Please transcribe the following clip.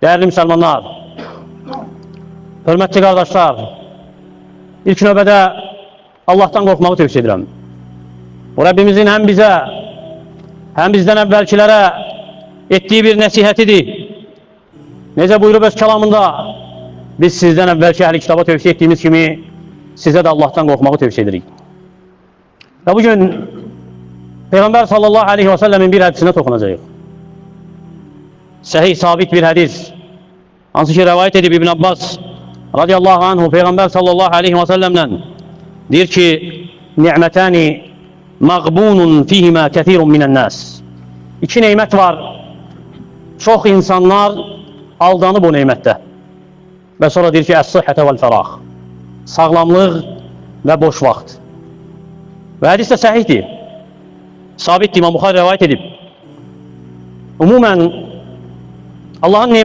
Dəyərli müsəlmanlar, hörmətli qardaşlar, ilk növbədə Allahdan qorxmağı tövsiyə edirəm. O Rəbbimizin həm bizə, həm bizdən əvvəlkilərə etdiyi bir nəsihətidir. Necə buyurub öz kəlamında, biz sizdən əvvəlki əhli kitaba tövsiyə etdiyimiz kimi sizə də Allahdan qorxmağı tövsiyə edirik. Və bugün Peyğəmbər sallallahu aleyhi və səlləmin bir hədisinə toxunacağıq. Səhih, sabit bir hədis. Hansı ki rəvayət edib İbn Abbas radiyallahu anhu Peyğəmbər sallallahu aleyhi və səlləmlə deyir ki, ni'mətəni məğbunun fihimə kəthirun minən-nəs. İki nemət var. Çox insanlar aldanıb o nemətdə. Və sonra deyir ki, əs-sıhhətə vəl-fərah. Sağlamlıq və boş vaxt. Və hədis də səhihdir. Sabitdir, İmam Buxari rəvayət edib. Umumən Allahın